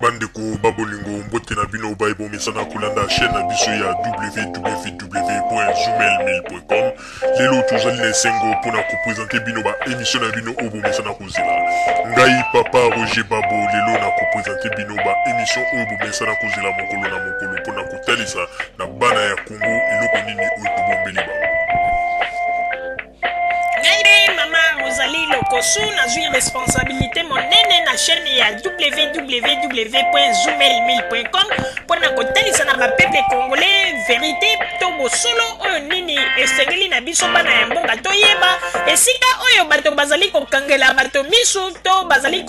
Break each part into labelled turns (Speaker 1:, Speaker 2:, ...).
Speaker 1: Bandeko ba bolingo, mbote na bino baye bomesana kolanda chaîne na biso ya www.zoomail1000.com. Lelo tozali na esengo mpona kopresente bino ba émission na bino oyo bomesana kozela. Ngai papa Roger Babo lelo na kopresente bino ba émission oyo bomesana kozela mokolo na mokolo mpona kotalisa na bana ya Congo eloko nini oyo tobombeli bango.
Speaker 2: Ngai mpe mama Rosalie Lokosu nazwi responsabilité monene na chaîne ya www.zoomail1000.com mpo na kotalisa na bapeuple congolais verité to bosolo oyo nini esengeli na biso bana ya mboka toyeba esika oyo bato bazali kokangela bato misu to bazali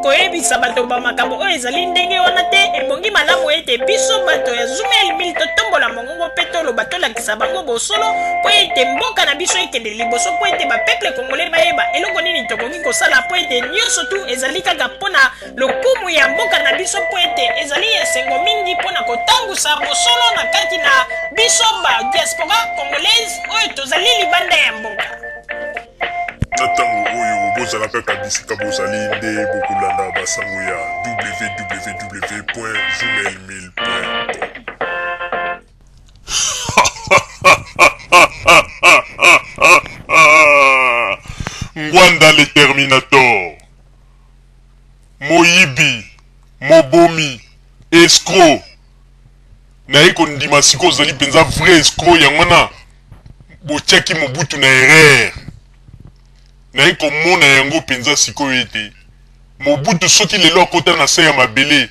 Speaker 2: koyebisa bato ba makambo oyo ezali ndenge wana te. Ebongi malamu ete biso bato ya Zoomail 1000 totombola mongongo mpe toloba, tolakisa bango bosolo mpo ete mboka na biso ekende liboso, mpo ete bapeuple congolais bayeba eloko nini tokoki kosala, mpo ete nyonso tu ezali kaka mpo na lokumu ya mboka na biso, mpo ete ezali esengo mingi mpo na kotangusa bosolo na kati na biso ba diaspora congolaise oyo tozali libanda ya mboka.
Speaker 1: Na ntango oyo bozala kaka bisika bozali nde bokolanda basango ya www.zoomail1000.com. Ngwanda le Terminator, moyibi, mobomi, escroc. Naye kondima sikoyo ozali mpenza vrai escroc, yango wana botiaki Mobutu na erreur. Naye komona yango mpenza sikoyo ete Mobutu soki lelo akota na se ya mabele,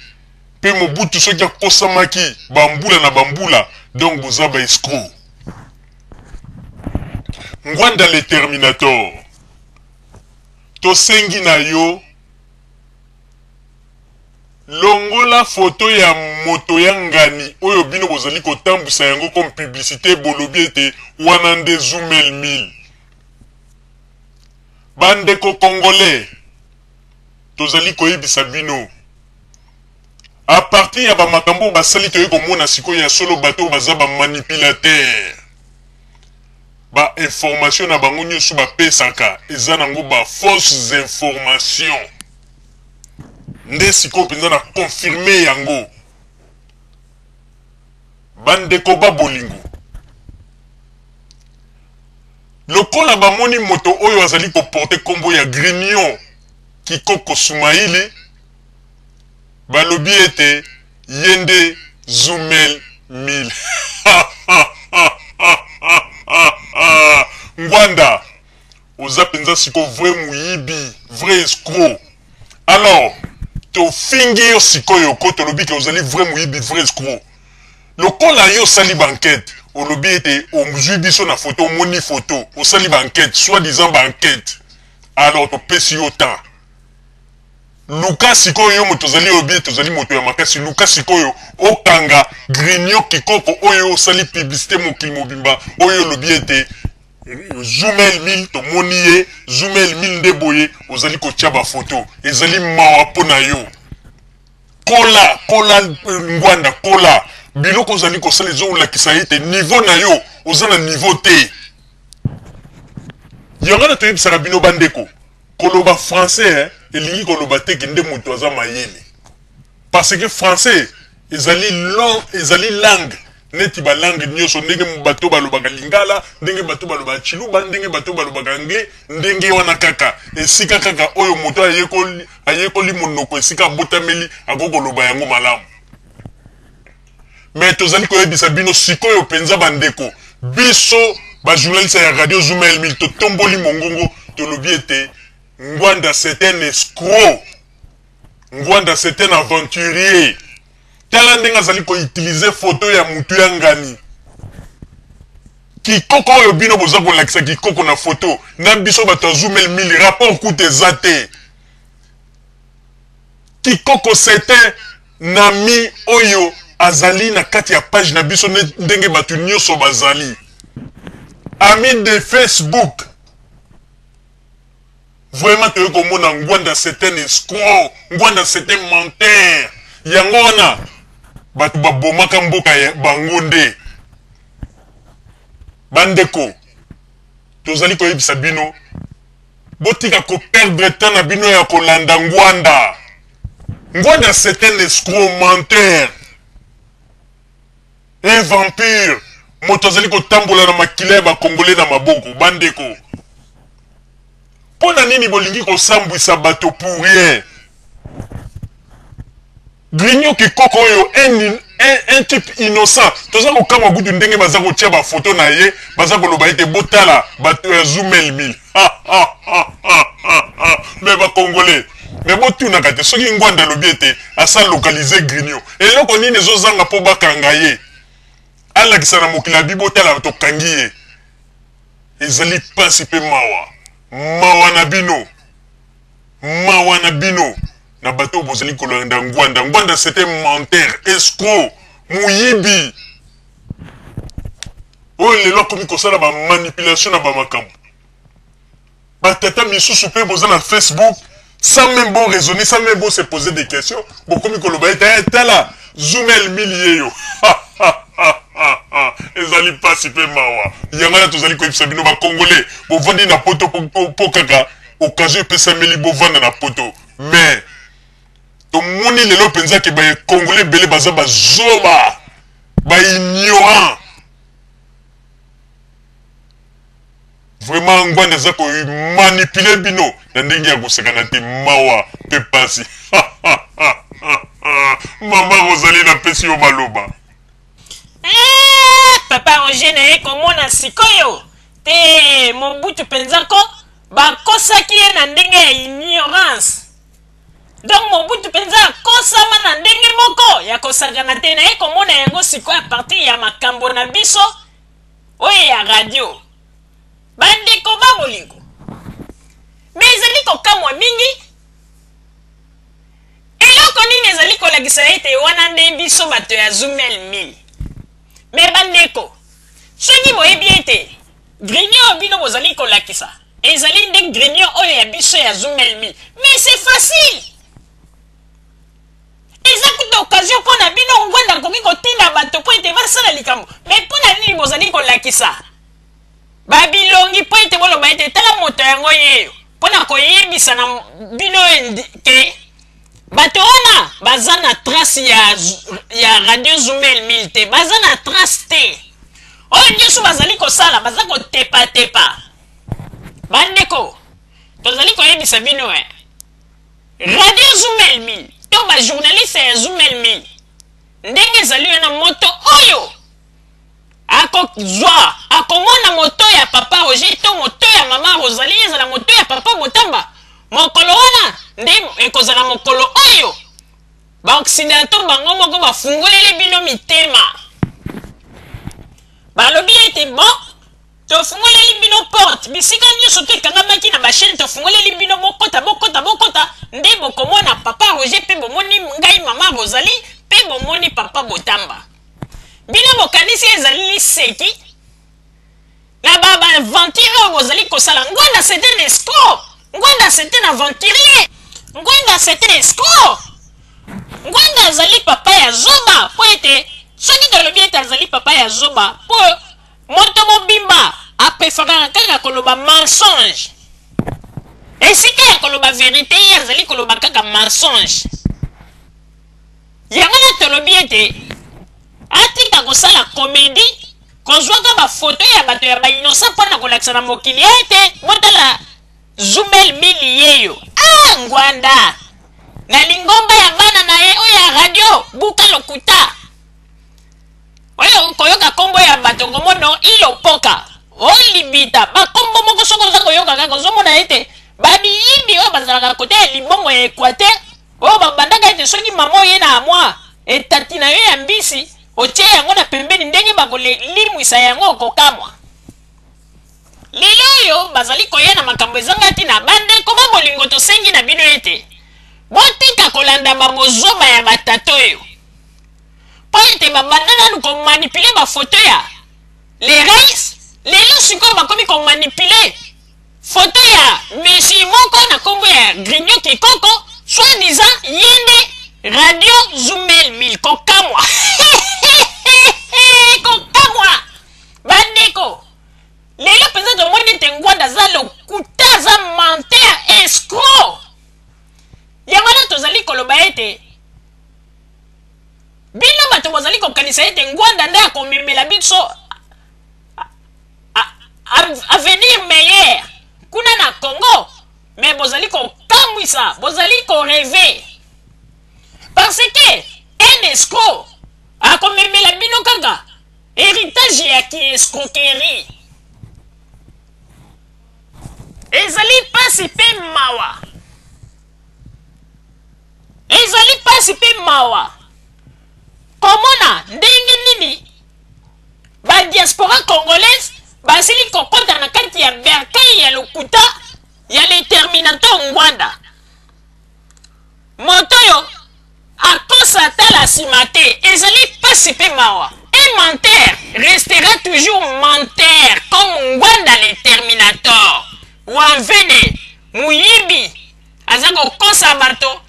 Speaker 1: mpe Mobutu soki akosamaki bambula na bambula, donc boza ba escroc. Ngwanda le Terminator, tosengi na yo longola foto ya moto ya ngani oyo bino bozali kotambwisa yango comme publicité, bolobi ete wana nde Zumel 1000. Bandeko congolais, tozali koyebisa bino à partir ya bamakambo oyo basali, toyei komona sikoyo ya solo bato oyo baza ba manipulateur. Ba information na bango nyonso bapesaka eza nango ba fausses informations. Nde sikoyo mpenza na confirme yango. Bandeko ba bolingo, lokola bamoni moto oyo azali koporte nkombo ya Grignon Kikoko Sumaili, balobi ete ye nde Zumel 1000. Ngwanda, oza mpenza siko vrai moyibi, vrai escroc. Alors tofingi yo sikoyo ko tolobi ke ozali vrai moyibi, vrai escroc. Lokola yo osali ba enquête, olobi ete ozwi biso na photo, omoni photo, osali ba enquête, soit disant ba enquête. Alors topesi yo temps. Luka sikoyo, yo moto ozali oyebi ete ozali moto ya makasi, luka sikoyo okanga Grignon Kikoko oyo osali publicité mokili mobimba, oyo olobi ete Zumel 1000 tomoni ye, Zumel 1000 nde boye ozali kotia ba photo. Ezali mawa mpo na yo. Kola, kola Ngwanda, kola. Biloko ozali kosala ezolakisa ete niveau na yo oza na niveau te. Yango wana toyebisaka bino bandeko, koloba français elingi koloba te ke nde moto aza mayele. Parce que français ezali long, ezali langue neti ba langue nyonso, ndenge bato balobaka lingala, ndenge bato balobaka tshiluba, ndenge bato balobaka anglais, ndenge wana kaka esika kaka oyo moto ayekoli, ayekoli monoko esika abotameli akoki koloba yango malamu. Mais tozali koyebisa bino sikoyo mpenza bandeko, biso ba journaliste ya radio Zuma El Mil totomboli mongongo, tolobi ete Ngwanda c'est un escroc, Ngwanda c'est un aventurier. Tala ndenge azali koutilize photo ya mutu ya ngani Kikoko oyo bino boza kolakisa Kikoko na photo na biso bato ya Zuma El Mil, rapport kutu eza te. Kikoko c'est un ami oyo azali na kati ya page na biso ndenge bato nyonso bazali ami de Facebook. Vraiment toyei komona Ngwanda c'est un escroc, Ngwanda c'est un menteur. Yango wana bato babomaka mboka ya bango nde. Bandeko, tozali koyebisa bino botika ko perdre temps na bino ya kolanda Ngwanda. Ngwanda c'est un escroc menteur, un vampire, moto azali kotambola na makila ya ba congolais na maboko. Bandeko, mpo na nini bolingi kosambwisa bato pour rien? Grignon Kikoko oyo un, un, un type innocent, toza kokamwa kutu ndenge baza kotia ba photo na ye, baza koloba ete botala bato ya Zumel 1000. Mais ba congolais, mais botunaka te soki Ngwanda alobi ete asa localiser Grignon, eloko nini ezozanga mpo bakanga ye? Alakisa na mokili abi botala tokangi ye. Ezali pasi pe mawa. Mawa na bino. Mawa na bino. Na bato oyo bozali kolanda Ngwanda. Ngwanda c'est un menteur, escroc, moyibi. Oyo lelo akomi kosala ba manipulation na ba makambo. Ba tata misusu pe boza na Facebook sans même bon raisonner, sans même bon se poser des questions, bokomi koloba ete eh, tala Zumel mili yeyo. Ezali pasi pe mawa. Yango wana tozali koyebisa bino ba Congolais, bovandi na poto po kaka occasion epesameli bovanda na poto. Mais tomoni lelo penza ke ba Congolais ebele baza ba zoba, ba ignorant. Vraiment Ngwanda aza ko manipuler bino na ndenge ya kosakana te, mawa pe pasi. Mama Rosalie napesi yo maloba.
Speaker 2: Eh, papa Roger naye komona sikoyo te Mobutu penza ko bakosaki ye na ndenge ya ignorance. Donc Mobutu penza akosama na ndenge moko ya kosakana te. Naye komona yango sikoyo a partir ya makambo na biso oyo ya radio. Bandeko ba bolingo, me ezali kokamwa mingi eloko nini ezali kolakisa ete wana nde biso bato ya Zumel 1000. Me bandeko, soki boyebi ete grignon oyo bino bozali kolakisa ezali nde grignon oyo ya biso ya Zumel 1000, mais c'est facile. Eza kutu occasion mpo na bino. Ngwanda akoki kotinda bato mpo ete basala likambo, me mpo na nini bozali kolakisa ba bilongi mpo ete boloba ete tala moto yango yeyo, mpo na koyebisa na bino ke bato wana baza na trace ya radio Zumel 1000 te, baza na trace te. Oyo nyonso bazali kosala, baza kotepatepa. Bandeko, tozali koyebisa bino Radio Zumel 1000 to ba journaliste ya Zumel 1000, ndenge ezali wana, moto oyo akozwa akomona moto ya papa Roger to moto ya mama Rosalie, ezala moto ya papa Botamba, mokolo wana nde ekozala mokolo oyo ba occidentaux bango moko bafungoleli bino mitema, balobi ete bon, tofungoleli bino porte, bisika nyonso to ekangamaki na ba chaîne, tofungoleli bino, bokota, bokota, bokota, nde bokomona papa Roger pe bomoni ngai mama Rosalie pe bomoni papa Botamba. Bino bokanisi ezali liseki na ba aventure oyo bozali kosala. Ngwanda c'est un escroc, Ngwanda c'est un aventurier, Ngwanda c'est un escroc. Ngwanda azali papa ya zoba, po ete soki tolobi ete azali papa ya zoba, po moto mobimba apreferaka kaka koloba mensonge esika ya koloba verite, ye azali koloba kaka mensonge. Yango na tolobi ete atika kosala komedi, kozwaka ba foto ya bato ya ba innocent mpo na kolakisa na mokili ete botala Zumel mili yeyo. Ah, Ngwanda na lingomba ya bana na ye oyo ya radio buka lokuta oyo koyoka kombo ya bato ngomono ilopoka olibita bakombo moko, soki oza koyoka kaka ozomona ete babiyimbi oyo bazalaka kote ya libongo ya Equateur, oyo babandaka ete soki mama oye na mwa etati na yo ya mbisi otie yango na pembeni, ndenge bakolimwisa yango okokamwa. Lelo oyo bazali koya na makambo ezanga ntina. Bandeko ba bolingo, tosengi na bino ete botika kolanda babozoba ya batata oyo, mpo ete babanda nanu komanipule bafoto ya le rais, lelo sikoyo bakomi komanipule foto ya monsieur moko na kombo ya Grignon Kikoko, soit disant ye nde radio Zumel 1000. Kokamwa, kokamwa bandeko, lelo mpenza tomoni ete Ngwanda aza lokuta, aza menteur, escroc. Yango wana tozali koloba ete Bino bato bozali kokanisa ete Ngwanda nde akomemela biso avenir meilleur kuna na Congo, mais bozali kokamwisa, bozali koreve, parce que un escroc akomemela bino kaka héritage ya kiescroquerie. Ezali pasi pe mawa, ezali pasi pe mawa komona ndenge nini ba diaspora congolaise basili kokota na kati ya bercail ya lokuta ya le terminator Ngwanda. Moto oyo akosa atala nsima te. Ezali pasi pe mawa. Un menteur restera toujours menteur comme Ngwanda le terminator. Wamvene muyibi aza kokosa bato,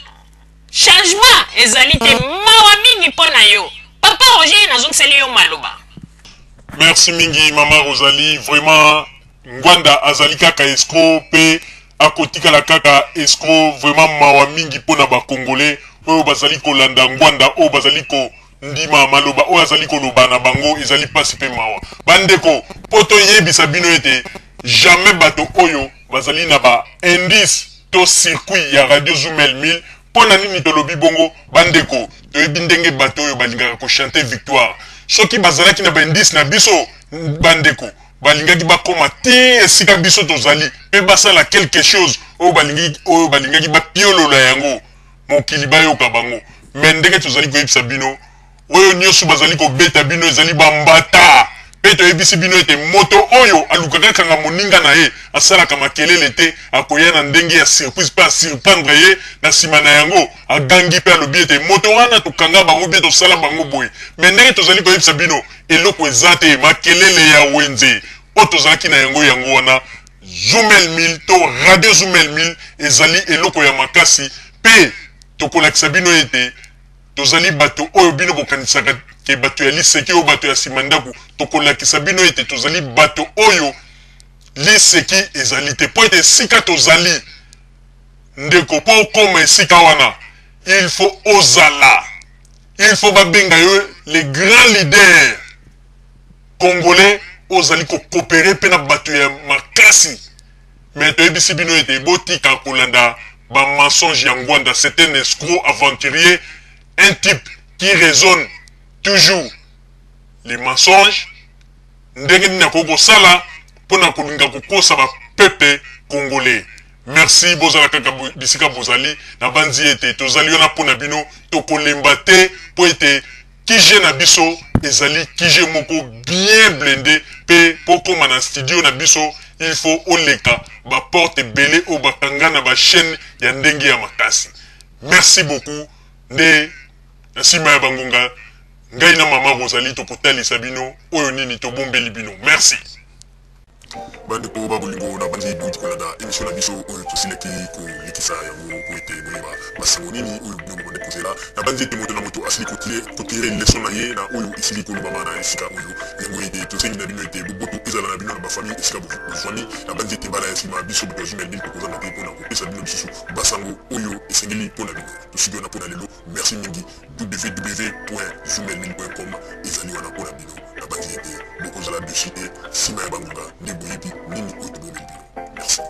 Speaker 2: changement ezali te. Mawa mingi mpo na yo papa Roger, nazongiseli yo maloba.
Speaker 1: Merci mingi, mama Rosalie. Vraiment, Ngwanda azali kaka escroc mpe akotikala kaka escroc. Vraiment mawa mingi mpona bacongolais oyo bazali kolanda Ngwanda, oyo bazali kondima maloba oyo azali koloba na bango. Ezali mpasi mpe mawa, bandeko, mpo toyebisa bino ete jamais bato oyo bazali na ba indice to circuit ya Radio Zumel 1000. Mpo na nini tolobi bongo, bandeko? Toyebi ndenge bato oyo balingaka kochanter victoire. Soki bazalaki na baindice na biso, bandeko, balingaki bakóma ti esika biso tozali mpe basala quelque chose oyo balingi, oyo balingaki bapiolola yango, mokili bayoka bango. Mais ndenge tozali koyebisa bino, oyo nyonso bazali kobeta bino ezali bambata. Mpe toyebisi bino ete moto oyo alukaka kanga moninga na ye asalaka makelele te. Akoya na ndenge ya surprise mpe asurprendre ye. Na nsima na yango agangi mpe alobi ete moto wana tokanga bango bie, tosala bango boye. Mais ndenge tozali koyebisa bino, eloko eza te, makelele ya wenze. Oyo tozalaki na yango, yango wana Zumel 1000 to Radio Zumel 1000 ezali eloko ya makasi. Mpe tokolakisa bino ete tozali bato oyo bino bokanisaka ke bato ya liseki, oyo bato ya nsima ndako. Tokolakisa bino ete tozali bato oyo liseki ezali te, mpo ete esika tozali, ndeko, mpo okóma esika wana, il faut ozala, il faut babenga yo le grand leader congolais, ozali kocoopérer mpe na bato ya makasi. Mais toyebisi bino ete botika kolanda bamensonge ya Ngwanda. C'est un escroc aventurier, un type qui raisonne toujours les mensonges. Ndenge nini akoki kosala mpona kolinga kokosa bapeuple congolais? Merci, bozala kaka bisika bozali. Na banzi ete tozali wana mpona bino, tokolemba te, mpo ete QG na biso ezali QG moko bien blindé. Mpe mpo kóma na studio na biso, il faut oleka baporte ebele oyo bakanga na bachaîne ya ndenge ya makasi. Merci beaucoup. Nde na nsima ya bangonga, ngai na mama Rosalie tokotalisa bino oyo nini tobombeli bino. Merci.
Speaker 3: Bandeko ba bolingo, na bandi bouti kolanda émission na biso oyo tosilaki kolekisa yango po ete boyeba basango nini oyo bino bobandi kozela. Na bandi ete moto na moto asili kotirer leçon na ye na oyo esili kolobama na esika oyo. Yango ete tosengi na bino ete boboto ezala na bino na bafamille esika bozwami. Na bandi ete mbala ya nsima, biso bato ya Zumel 1000 tokozanga te mpona kopesa bino lisusu basango oyo esengeli mpo na bino. Tosuki wana mpo na lelo. Merci mingi. www.zumel1000.com ezali wana mpo na bino. Na bandi ete bokozala déçus te. Nsima ya bangonga nde boyebi nini oyo tobomeli bino. Merci.